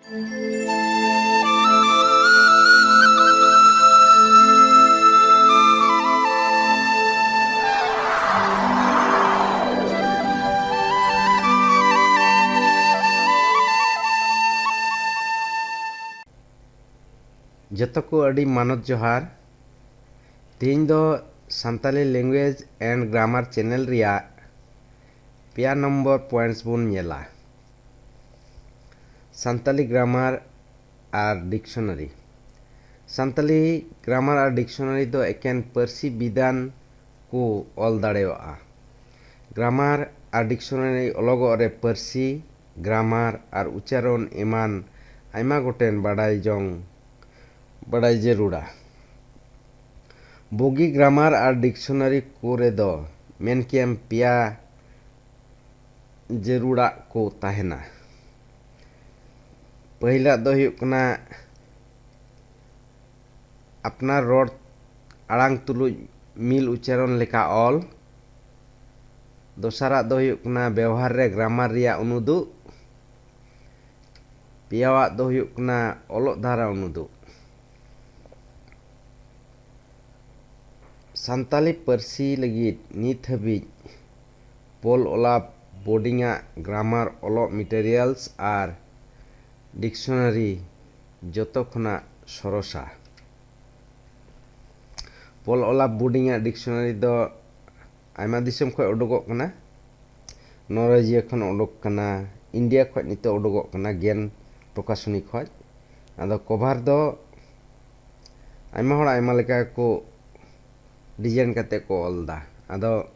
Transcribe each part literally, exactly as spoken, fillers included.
ᱡᱚᱛᱚ ᱠᱚ ᱟᱹᱰᱤ ᱢᱟᱱᱚᱛ ᱡᱚᱦᱟᱨ᱾ ᱛᱮᱦᱮᱧ ᱫᱚ Santali Language and Grammar channel ᱨᱮᱭᱟᱜ ᱯᱮᱭᱟ ᱱᱚᱢᱵᱚᱨ points ᱵᱚᱱ ᱧᱮᱞᱟ, ᱥᱟᱱᱛᱟᱞᱤ grammar ᱟᱨ dictionary᱾ ᱥᱟᱱᱛᱟᱞᱤ grammar ᱟᱨ dictionary ᱫᱚ ᱮᱠᱮᱱ ᱯᱟᱹᱨᱥᱤ ᱵᱤᱫᱟᱱ ᱠᱚ ᱚᱞ ᱫᱟᱲᱮᱭᱟᱜᱼᱟ᱾ Grammar ᱟᱨ dictionary ᱚᱞᱚᱜᱚᱜ ᱨᱮ ᱯᱟᱹᱨᱥᱤ, grammar ᱟᱨ ᱩᱪᱪᱟᱨᱚᱱ ᱮᱢᱟᱱ ᱟᱭᱢᱟ ᱜᱚᱴᱮᱱ ᱵᱟᱰᱟᱭ ᱡᱚᱝ, ᱵᱟᱰᱟᱭ ᱡᱟᱹᱨᱩᱲᱟ᱾ ᱵᱩᱜᱤ grammar ᱟᱨ dictionary ᱠᱚᱨᱮ ᱫᱚ ᱢᱮᱱ ᱠᱮᱭᱟᱢ ᱯᱮᱭᱟ ᱡᱟᱹᱨᱩᱲᱟᱜ ᱠᱚ ᱛᱟᱦᱮᱱᱟ᱾ ᱯᱟᱹᱦᱤᱞᱟᱜ ᱫᱚ ᱦᱩᱭᱩᱜ ᱠᱟᱱᱟ ᱟᱯᱱᱟᱨ ᱨᱚᱲ ᱟᱲᱟᱝ ᱛᱩᱞᱩᱡ ᱢᱤᱞ ᱩᱪᱪᱟᱨᱚᱱ ᱞᱮᱠᱟ ᱚᱞ᱾ ᱫᱚᱥᱟᱨᱟᱜ ᱫᱚ ᱦᱩᱭᱩᱜ ᱠᱟᱱᱟ ᱵᱮᱣᱦᱟᱨ ᱨᱮ grammar ᱨᱮᱭᱟᱜ ᱩᱱᱩᱫᱩᱜ᱾ ᱯᱮᱭᱟᱣᱟᱜ ᱫᱚ ᱦᱩᱭᱩᱜ ᱠᱟᱱᱟ ᱚᱞᱚᱜ ᱫᱷᱟᱨᱟ ᱩᱱᱩᱫᱩᱜ᱾ ᱥᱟᱱᱛᱟᱞᱤ ᱯᱟᱹᱨᱥᱤ ᱞᱟᱹᱜᱤᱫ ᱱᱤᱛ ᱦᱟᱹᱵᱤᱡ ᱯᱚᱞ ᱚᱞᱟ ᱵᱳᱨᱰᱤᱝ ᱟᱜ grammar ᱚᱞᱚᱜ materials ᱟᱨ dictionary ᱡᱚᱛᱚ ᱠᱷᱚᱱᱟᱜ ᱥᱚᱨᱚᱥᱟ᱾ ᱯᱚᱞ ᱚᱞᱟ ᱵᱳᱨᱰᱤᱝ ᱟᱜ dictionary ᱫᱚ ᱟᱭᱢᱟ ᱫᱤᱥᱚᱢ ᱠᱷᱚᱱ ᱩᱰᱩᱠᱚᱜ ᱠᱟᱱᱟ᱾ ᱱᱚᱨᱳᱭᱮᱡᱤᱭᱟ ᱠᱷᱚᱱ ᱩᱰᱩᱠ ᱠᱟᱱᱟ, ᱤᱱᱰᱤᱭᱟ ᱠᱷᱚᱱ ᱱᱤᱛᱚᱜ ᱩᱰᱩᱠᱚᱜ ᱠᱟᱱᱟ ᱜᱮᱱ ᱯᱨᱚᱠᱟᱥᱚᱱᱤ ᱠᱷᱚᱱ᱾ ᱟᱫᱚ cover ᱫᱚ ᱟᱭᱢᱟ ᱦᱚᱲ ᱟᱭᱢᱟ ᱞᱮᱠᱟ ᱠᱚ design ᱠᱟᱛᱮ ᱠᱚ ᱚᱞ ᱮᱫᱟ᱾ ᱟᱫᱚ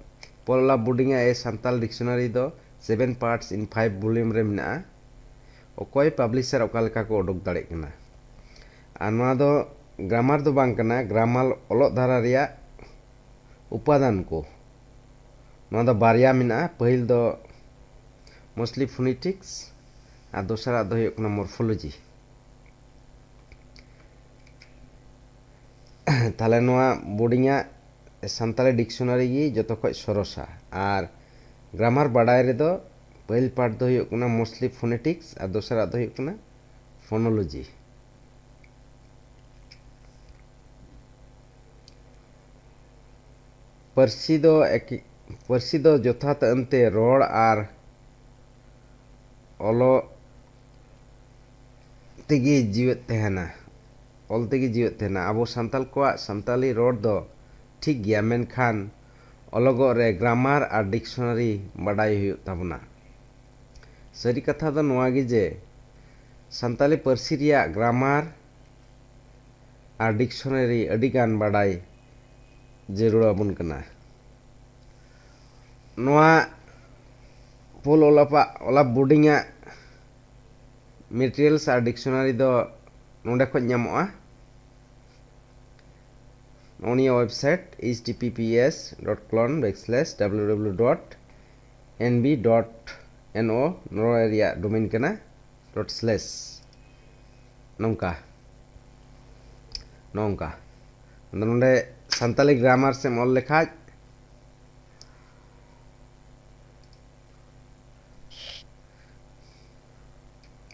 ᱯᱚᱞ ᱚᱞᱟ ᱵᱳᱨᱰᱤᱝ ᱟᱜ A Santal dictionary ᱫᱚ seven parts in five volume ᱨᱮ ᱢᱮᱱᱟᱜᱼᱟ᱾ ᱚᱠᱚᱭ publisher ᱚᱠᱟ ᱞᱮᱠᱟ ᱠᱚ ᱩᱰᱩᱠ ᱫᱟᱲᱮᱭᱟᱜ ᱠᱟᱱᱟ᱾ ᱟᱨ ᱱᱚᱣᱟ ᱫᱚ grammar ᱫᱚ ᱵᱟᱝ ᱠᱟᱱᱟ, grammar ᱚᱞᱚᱜ ᱫᱷᱟᱨᱟ ᱨᱮᱭᱟᱜ ᱩᱯᱟᱫᱟᱱ ᱠᱚ᱾ ᱱᱚᱣᱟ ᱫᱚ ᱵᱟᱨᱭᱟ ᱢᱮᱱᱟᱜᱼᱟ, ᱯᱟᱹᱦᱤᱞ ᱫᱚ mostly phonetics ᱟᱨ ᱫᱚᱥᱟᱨᱟᱜ ᱫᱚ ᱦᱩᱭᱩᱜ ᱠᱟᱱᱟ morphology᱾ ᱛᱟᱦᱞᱮ ᱱᱚᱣᱟ ᱵᱳᱨᱰᱤᱝ ᱟᱜ ᱥᱟᱱᱛᱟᱲᱤ dictionary ᱜᱮ ᱡᱚᱛᱚ ᱠᱷᱚᱡ ᱥᱚᱨᱚᱥᱟ᱾ ᱟᱨ grammar ᱵᱟᱰᱟᱭ ᱨᱮᱫᱚ ᱯᱟᱹᱦᱤᱞ part ᱫᱚ ᱦᱩᱭᱩᱜ ᱠᱟᱱᱟ mostly phonetics ᱟᱨ ᱫᱚᱥᱟᱨᱟᱜ ᱫᱚ ᱦᱩᱭᱩᱜ ᱠᱟᱱᱟ Phonology. ᱯᱟᱹᱨᱥᱤ ᱫᱚ ᱮᱠ-, ᱯᱟᱹᱨᱥᱤ ᱫᱚ ᱡᱚᱛᱷᱟᱛ ᱟᱹᱱᱛᱮ ᱨᱚᱲ ᱟᱨ ᱚᱞᱚᱜ ᱛᱮᱜᱮ ᱡᱤᱣᱮᱫ ᱛᱟᱦᱮᱱᱟ, ᱚᱞ ᱛᱮᱜᱮ ᱡᱤᱣᱮᱫ ᱛᱟᱦᱮᱱᱟ᱾ ᱟᱵᱚ ᱥᱟᱱᱛᱟᱞ ᱠᱚᱣᱟᱜ ᱥᱟᱱᱛᱟᱞᱤ ᱨᱚᱲ ᱫᱚ ᱴᱷᱤᱠ ᱜᱮᱭᱟ, ᱢᱮᱱᱠᱷᱟᱱ ᱚᱞᱚᱜᱚᱜ ᱨᱮ grammar ᱟᱨ dictionary ᱵᱟᱰᱟᱭ ᱦᱩᱭᱩᱜ ᱛᱟᱵᱚᱱᱟ᱾ ᱥᱟᱹᱨᱤ ᱠᱟᱛᱷᱟ ᱫᱚ ᱱᱚᱣᱟ ᱜᱮ ᱡᱮ ᱥᱟᱱᱛᱟᱞᱤ ᱯᱟᱹᱨᱥᱤ ᱨᱮᱭᱟᱜ grammar ᱟᱨ dictionary ᱟᱹᱰᱤᱜᱟᱱ ᱵᱟᱰᱟᱭ ᱡᱟᱹᱨᱩᱲ ᱟᱵᱚᱱ ᱠᱟᱱᱟ᱾ ᱱᱚᱣᱟ ᱯᱳᱞ ᱚᱞᱟᱯᱟᱜ, ᱚᱞᱟᱯ ᱵᱳᱨᱰᱤᱝ ᱟᱜ materials ᱟᱨ dictionary ᱫᱚ ᱱᱚᱰᱮ ᱠᱷᱚᱱ ᱧᱟᱢᱚᱜᱼᱟ᱾ ᱱᱚᱜᱼᱚ ᱱᱤᱭᱟᱹ website, H T T P S dot colon backslash W W W dot N B dot N O, ᱱᱚᱣᱟ ᱨᱮᱭᱟᱜ domain ᱠᱟᱱᱟ, dot slash᱾ ᱱᱚᱝᱠᱟ, ᱱᱚᱝᱠᱟ᱾ ᱟᱫᱚ ᱱᱚᱰᱮ ᱥᱟᱱᱛᱟᱞᱤ grammar ᱥᱮᱢ ᱚᱞ ᱞᱮᱠᱷᱟᱡ,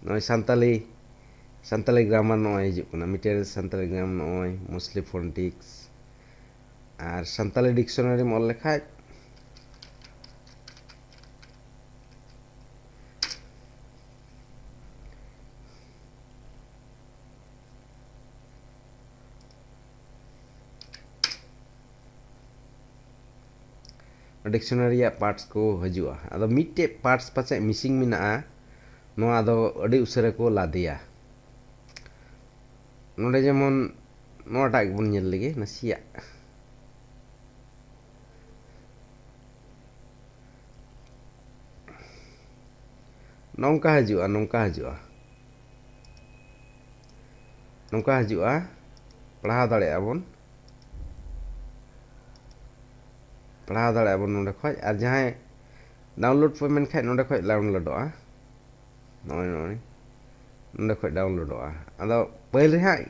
ᱱᱚᱜᱼᱚᱭ ᱥᱟᱱᱛᱟᱞᱤ, ᱥᱟᱱᱛᱟᱞᱤ grammar ᱱᱚᱜᱼᱚᱭ ᱦᱤᱡᱩᱜ ᱠᱟᱱᱟ, material ᱥᱟᱱᱛᱟᱞᱤ grammar, ᱱᱚᱜᱼᱚᱭ mostly phonetics᱾ ᱟᱨ ᱥᱟᱱᱛᱟᱞᱤ dictionaryᱢ ᱚᱞ ᱞᱮᱠᱷᱟᱡ, dictionary ᱨᱮᱭᱟᱜ parts ᱠᱚ ᱦᱤᱡᱩᱜᱼᱟ᱾ ᱟᱫᱚ ᱢᱤᱫᱴᱮᱡ parts ᱯᱟᱪᱮᱫ missing ᱢᱮᱱᱟᱜᱼᱟ, ᱱᱚᱣᱟ ᱫᱚ ᱟᱹᱰᱤ ᱩᱥᱟᱹᱨᱟ ᱠᱚ ᱞᱟᱫᱮᱭᱟ᱾ ᱱᱚᱰᱮ ᱡᱮᱢᱚᱱ ᱱᱚᱣᱟᱴᱟᱜ ᱜᱮᱵᱚᱱ ᱧᱮᱞ ᱞᱮᱜᱮ ᱱᱟᱥᱮᱭᱟᱜ᱾ ᱱᱚᱝᱠᱟ ᱦᱤᱡᱩᱜᱼᱟ, ᱱᱚᱝᱠᱟ ᱦᱤᱡᱩᱜᱼᱟ, ᱱᱚᱝᱠᱟ ᱦᱤᱡᱩᱜᱼᱟ᱾ ᱯᱟᱲᱦᱟᱣ ᱫᱟᱲᱮᱭᱟᱜᱼᱟ ᱵᱚᱱ, ᱯᱟᱲᱦᱟᱣ ᱫᱟᱲᱮᱭᱟᱜᱼᱟ ᱵᱚᱱ ᱱᱚᱰᱮ ᱠᱷᱚᱡ᱾ ᱟᱨ ᱡᱟᱦᱟᱸᱭ download ᱯᱮ ᱢᱮᱱ ᱠᱷᱟᱡ, ᱱᱚᱰᱮ ᱠᱷᱚᱡ downloadᱚᱜᱼᱟ᱾ ᱱᱚᱜᱼᱚᱭ, ᱱᱚᱜᱼᱚᱭ ᱱᱚᱰᱮ ᱠᱷᱚᱡ downloadᱚᱜᱼᱟ᱾ ᱟᱫᱚ ᱯᱟᱹᱦᱤᱞ ᱨᱮ ᱦᱟᱸᱜ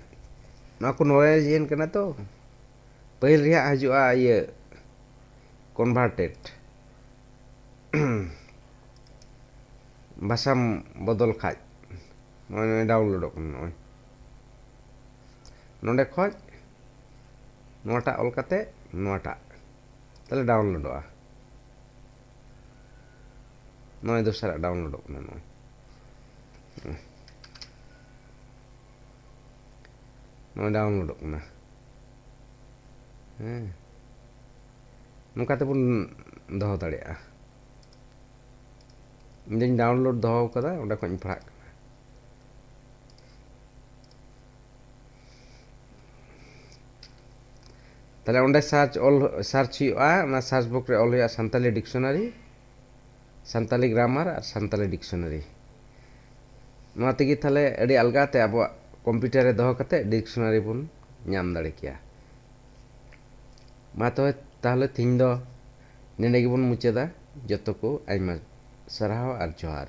ᱱᱚᱣᱟ ᱠᱚ knowledge ᱮᱱ ᱠᱟᱱᱟ ᱛᱚ, ᱯᱟᱹᱦᱤᱞ ᱨᱮ ᱦᱟᱸᱜ ᱦᱤᱡᱩᱜᱼᱟ ᱤᱭᱟᱹ converted, ᱵᱷᱟᱥᱟᱢ ᱵᱚᱫᱚᱞ ᱠᱷᱟᱡ᱾ ᱱᱚᱜᱼᱚᱭ ᱱᱚᱜᱼᱚᱭ ᱰᱟᱣᱩᱱᱞᱳᱰᱚᱜ ᱠᱟᱱᱟ᱾ ᱱᱚᱜᱼᱚᱭ ᱱᱚᱰᱮ ᱠᱷᱚᱡ ᱱᱚᱣᱟᱴᱟᱜ ᱚᱞ ᱠᱟᱛᱮ ᱱᱚᱣᱟᱴᱟᱜ ᱛᱟᱦᱞᱮ ᱰᱟᱣᱩᱱᱞᱳᱰᱚᱜᱼᱟ᱾ ᱱᱚᱜᱼᱚᱭ ᱫᱚᱥᱟᱨᱟᱜ ᱰᱟᱣᱩᱱᱞᱳᱰᱚᱜ ᱠᱟᱱᱟ᱾ ᱱᱚᱜᱼᱚᱭ ᱱᱚᱜᱼᱚᱭ ᱰᱟᱣᱩᱱᱞᱳᱰᱚᱜ ᱠᱟᱱᱟ᱾ ᱦᱮᱸ, ᱱᱚᱝᱠᱟ ᱛᱮᱵᱚᱱ ᱫᱚᱦᱚ ᱫᱟᱲᱮᱭᱟᱜᱼᱟ᱾ ᱤᱧ ᱫᱚᱧ ᱰᱟᱣᱩᱱᱞᱳᱰ ᱫᱚᱦᱚ ᱠᱟᱫᱟ, ᱚᱸᱰᱮ ᱠᱷᱚᱱ ᱤᱧ ᱯᱟᱲᱦᱟᱜ ᱠᱟᱱᱟ᱾ ᱛᱟᱦᱞᱮ ᱚᱸᱰᱮ ᱥᱟᱨᱪ ᱚᱞ, ᱥᱟᱨᱪ ᱦᱩᱭᱩᱜᱼᱟ, ᱚᱱᱟ ᱥᱟᱨᱪ ᱵᱚᱠᱥ ᱨᱮ ᱚᱞ ᱦᱩᱭᱩᱜᱼᱟ ᱥᱟᱱᱛᱟᱞᱤ ᱰᱤᱠᱥᱚᱱᱟᱨᱤ, ᱥᱟᱱᱛᱟᱞᱤ ᱜᱨᱟᱢᱟᱨ ᱟᱨ ᱥᱟᱱᱛᱟᱞᱤ ᱰᱤᱠᱥᱚᱱᱟᱨᱤ᱾ ᱱᱚᱣᱟ ᱛᱮᱜᱮ ᱛᱟᱦᱞᱮ ᱟᱹᱰᱤ ᱟᱞᱜᱟ ᱛᱮ ᱟᱵᱚᱣᱟᱜ ᱠᱚᱢᱯᱤᱭᱩᱴᱟᱨ ᱨᱮ ᱫᱚᱦᱚ ᱠᱟᱛᱮ ᱰᱤᱠᱥᱚᱱᱟᱨᱤ ᱵᱚᱱ ᱧᱟᱢ ᱫᱟᱲᱮ ᱠᱮᱭᱟ᱾ ᱢᱟ ᱛᱚᱵᱮ ᱛᱟᱦᱞᱮ ᱛᱤᱦᱤᱧ ᱫᱚ ᱱᱚᱰᱮ ᱜᱮᱵᱚᱱ ᱢᱩᱪᱟᱹᱫᱟ᱾ ᱡᱚᱛᱚ ᱠᱚ ᱟᱭᱢᱟ ᱥᱟᱨᱦᱟᱣ ᱟᱨ ᱡᱚᱦᱟᱨ᱾